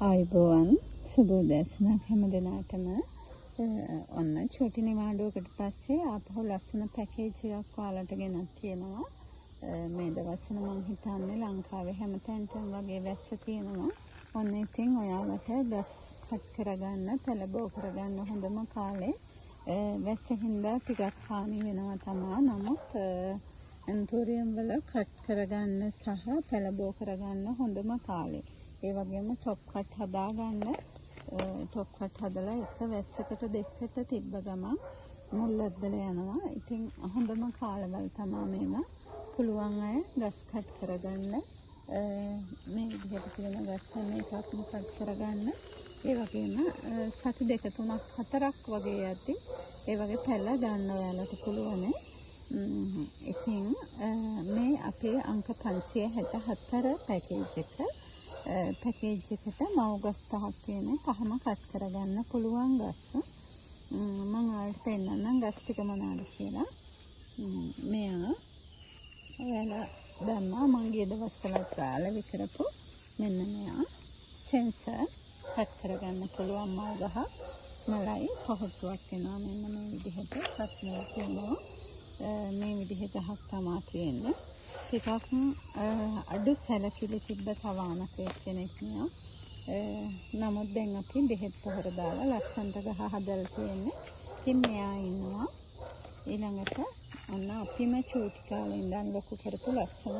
ආයුබෝවන්, සුබ උදෑසනක් හැම දෙනාටම. ඔන්න චූටි නිවාඩුවකට පස්සේ ආපහු ලස්සන පැකේජ් එකක් ඔයාලට ගෙනත් තියෙනවා. මේ දවස්වල මං හිතන්නේ ලංකාවේ හැම තැනටම වගේ වැස්ස තියෙනවා. ඔන්න ඉතින් ඔයාලට ගස් කට් කරගන්න, පැල බෝ කරගන්න හොඳම කාලේ. වැස්ස හින්දා ටිකක් හානි වෙනවා තමා. නමුත් ඇන්තූරියම් වල කට් කරගන්න සහ පැල බෝ කරගන්න හොඳම කාලේ. ඒ වගේම ටොප් කට් හදාගන්න, ටොප් කට් හදලා එක වැස්සකට දෙකකට තිබ්බ ගමන් මුල් ඇද්දලා යනවා. ඉතින් හොඳම කාලවල තමා මේවා. පුළුවන් අය ගස් කට් කරගන්න. මේ විදිහට තියෙන ගස් හැම එකක්ම කට් කරගන්න. ඒ වගේම සති දෙක තුනක් හතරක් වගේ යද්දි ඒ වගේ පැල ගන්න ඔයාලට පුළුවන්. ඉතින් මේ අපේ අංක 564 පැකේජ් එක. පැකේජ් එකට මව් ගස් පහක් තියෙන, පහම කට් කරගන්න පුළුවන් ගස්. මං ඔයාලට පෙන්නන්නම් ගස් ටික මොනවාද කියලා. මෙයා ඔයාලා දන්නවා මං ගිය දවස්වලත් අලෙවි කරපු මෙන්න මෙයා සෙන්සර් කට් කරගන්න පුළුවන් මල් ගහක්. මලයි පොහොට්ටුවක් වෙනවා මෙන්න මේ විදිහට කට් මල් තියෙනවා. මේ විදිහේ ගහක් තමා තියෙන්නේ. ටිකක් අඩු සැලකිලි තිබ්බ තවානක එක්කෙනෙක් මෙයා. නමුත් දැන් අපි බෙහෙත් පොහොර දාලා ලස්සනට ගහ හදලා තියෙන්නේ. ඉතින් මෙයා ඉන්නවා. ඊළඟට ඔන්න අපිම චූටි කාලේ ඉඳන් ලොකු කරපු ලස්සන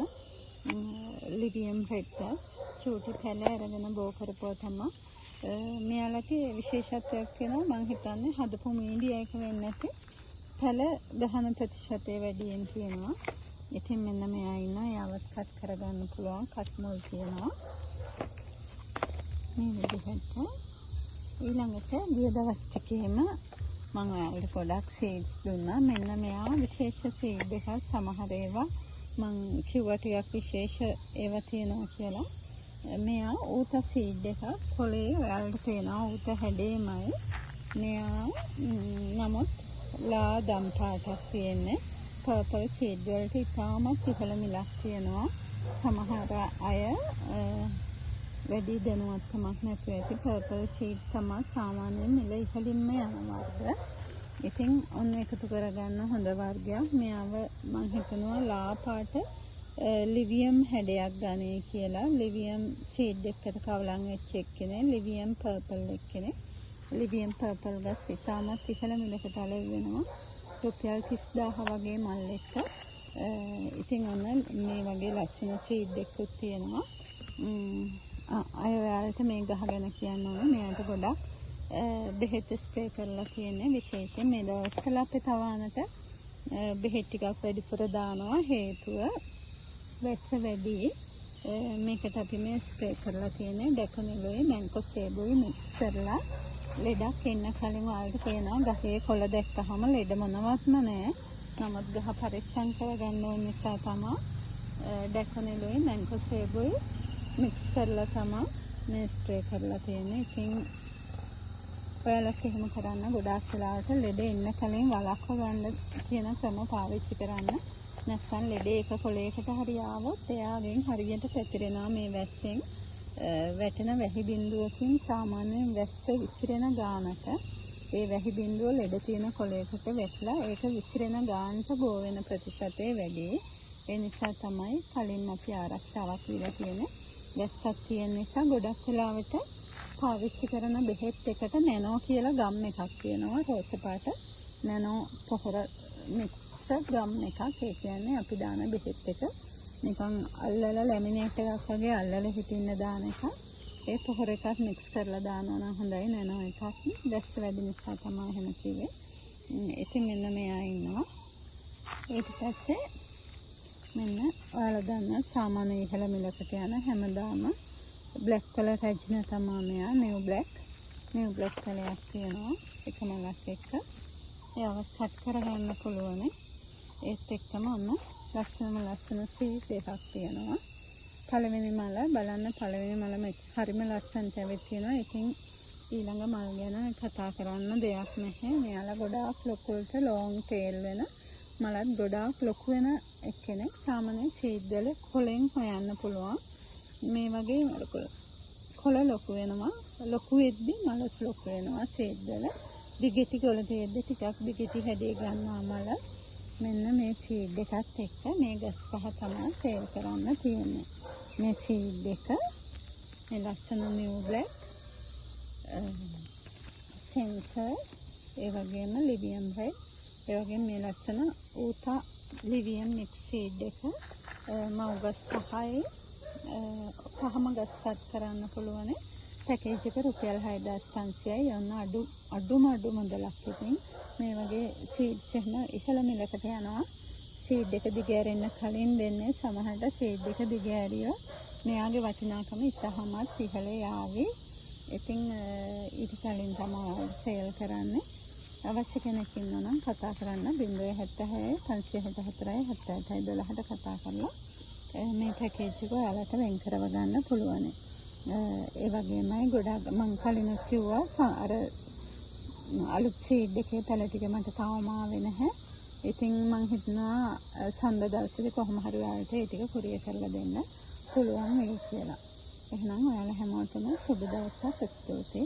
ලිවියම් රෙඩ් ගස් චූටි පැල අරගෙන බෝ කරපුවා තමා. මෙයාලට විශේෂත්වයක් තියෙනවා. මං හිතන්නේ හදපු මීඩියා එක වෙන්නේ නැති පැල ගහන ප්‍රතිශතය වැඩියෙන් තියෙනවා. ඉතින් මෙන්න මෙයා ඉන්නවා. එයාවත් කට් කරගන්න පුළුවන්. කට් මුල් තියෙනවා මේ විදිහට. ඊළඟට ගිය දවස් ටිකේම මං ඔයාලට ගොඩක් සීඩ්ස් දුන්නා. මෙන්න මෙයා විශේෂ සීඩ් එකක්. සමහර ඒවා මං කිව්වා ටිකක් විශේෂ ඒවා තියෙනවා කියලා. මෙයා ඌත සීඩ් එකක්. කොලේ ඔයාලට පේනවා ඌත හැඩේමයි. මෙයා නමුත් ලා දම් පාටක් තියෙන්නේ. පර්පල් සීඩ් වලට ඉතාමත් ඉහළ මිලක් තියෙනවා. සමහර අය වැඩි දැනුවත්කමක් නැතුව ඇති. පර්පල් සීඩ් තමා සාමාන්‍යයෙන් මිල ඉහළින්ම යන වර්ග. ඉතින් ඔන්න එකතු කරගන්න හොඳ වර්ගයක්. මෙයාව මං හිතනවා ලා පාට ලිවියම් හැඩයක් ගන්නේ කියලා. ලිවියම් සීඩ් එකකට කවලම් වෙච්ච එක්කෙනෙක්, ලිවියම් පර්පල් එක්කෙනෙක්. ලිවියම් පර්පල් ගස් ඉතාමත් ඉහළ මිලකට අලෙවි වෙනවා. රුපියල් 30,000 වගේ මල් එක්ක. ඉතින් ඔන්න මේ වගේ ලස්සන සීඩ් එකකුත් තියෙනවා. අය ඔයාලට මේ ගහ ගැන කියන්න ඕනේ. මෙයාට ගොඩක් බෙහෙත් ස්ප්‍රේ කරලා තියෙන්නේ. විශේෂයෙන් මේ දවස්වල අපේ තවානට බෙහෙත් ටිකක් වැඩිපුර දානවා. හේතුව වැස්ස වැඩි. මේකට අපි මේ ස්ප්‍රේ කරලා තියෙන්නේ ඩැකොනිලුයි මැන්කෝසේබුයි මික්ස් කරලා. ලෙඩක් එන්න කලින් ඔයාලට පේනවා ගහේ කොළ දැක්කහම ලෙඩ මොනවත්ම නෑ. නමුත් ගහ පරිස්සම් කරගන්න ඕන නිසා තමා ඩැකොනිලුයි මැන්කෝසේබුයි මික්ස් කරලා තමා මේ ස්ප්‍රේ කරලා තියෙන්නේ. ඉතින් ඔයාලත් එහෙම කරන්න. ගොඩාක් වෙලාවට ලෙඩ එන්න කලින් වළක්ව ගන්න කියන ක්‍රම පාවිච්චි කරන්න. නැත්නම් ලෙඩ එක කොළයකට හරි ආවොත් එයාගෙන් හරියට පැතිරෙනවා මේ වැස්සෙන්. වැටෙන වැහි බිඳුවකින් සාමාන්‍යයෙන් වැස්ස විසිරෙන ගානට ඒ වැහි බිඳුව ලෙඩ තියෙන කොළයකට වැටලා ඒක විසිරෙන ගානට බෝ වෙන ප්‍රතිශතය වැඩි. ඒ නිසා තමයි කලින් අපි ආරක්ෂාවක් දීලා තියෙන්නේ. වැස්සක් තියෙන නිසා ගොඩක් වෙලාවට පාවිච්චි කරන බෙහෙත් එකට නැනෝ කියලා ගම් එකක් තියෙනවා. රෝස පාට නැනෝ පොහොර මික්ස් ගම් එකක්. ඒ කියන්නේ අපි දාන බෙහෙත් එක නිකන් අල්ලලා ලැමිනේට් එකක් වගේ අල්ලලා හිටින්න දාන එක. ඒ පොහොර එකක් මික්ස් කරලා දානවා නම් හොඳයි. නැනෝ එකක්. වැස්ස වැඩි නිසා තමයි එහෙම කිව්වේ. ඉතින් මෙන්න මෙයා ඉන්නවා. ඊට පස්සේ මෙන්න ඔයාලා දන්න සාමාන්‍ය ඉහළ මිලකට යන හැමදාම බ්ලැක් කලර් රැජිනා තමා මෙයා. New black. නිව් බ්ලැක් කලරයක් තියෙනවා එක මලක් එක්ක. එයාව කට් කරගන්න පුළුවන්. ඒත් එක්කම ඔන්න ලස්සනම ලස්සන සීඩ් එකක් තියෙනවා. පළවෙනි මල බලන්න, පළවෙනි මල හරිම ලස්සනට ඇවිත් තියෙනවා. ඉතින් ඊළඟ මල් ගැන කතා කරන්න දෙයක් නැහැ. මෙයාලා ගොඩාක් ලොකුවට ලොං ටේල් වෙන මලත් ගොඩාක් ලොකු වෙන එක්කෙනෙක්. සාමාන්‍ය සීඩ් වල කොලෙන් හොයන්න පුළුවන්. මේ වගේ කොළ ලොකු වෙනවා. ලොකු වෙද්දි මලත් ලොකු වෙනවා සීඩ් වල. දිගටි කොළ තියෙද්දි ටිකක් දිගටි හැඩය ගන්නවා මල. මෙන්න මේ සීඩ් එකත් එක්ක මේ ගස් පහ තමයි සේල් කරන්න තියෙන්නේ. මේ සීඩ් එක, මේ ලස්සන නිව් බ්ලැක්, සෙන්සර්, ඒ වගේම ලිවියම් රෙඩ්, ඒ වගේම මේ ලස්සන ඌතා ලිවියම් මික්ස් සීඩ් එක මව් ගස් පහයි. පහම ගස් කට් කරන්න පුළුවන්. පැකේජ් එක රුපියල් 6500යි. ඔන්න අඩු අඩුම අඩු මුදලක්. ඉතින් මේ වගේ සීඩ්ස් එහෙම ඉහළ මිලකට යනවා. සීඩ් එක දිගෑරෙන්න කලින් දෙන්නේ. සමහරට සීඩ් එක දිගෑරියොත් මෙයාගේ වටිනාකම ඉතාමත් ඉහළ යාවි. ඉතින් ඊට කලින් තමයි සේල් කරන්නේ. අවශ්‍ය කෙනෙක් ඉන්නවා නම් කතා කරන්න 076 564 78 12ට කතා කරලා මේ පැකේජ් එක ඔයාලට වෙන් කරව ගන්න පුළුවන්. ඒ වගේමයි ගොඩක් මං කලිනුත් කිව්වා, අර අලුත් සීඩ් එකේ පැල ටික මට තාම ආවේ නැහැ. ඉතින් මං හිතනවා සඳ දවසේදී කොහොම හරි ඔයාලට ඒ ටික කුරියර් කරලා දෙන්න පුළුවන් වෙයි කියලා. එහෙනම් ඔයාලා හැමෝටම සුබ දවසක්. ස්තුතියි.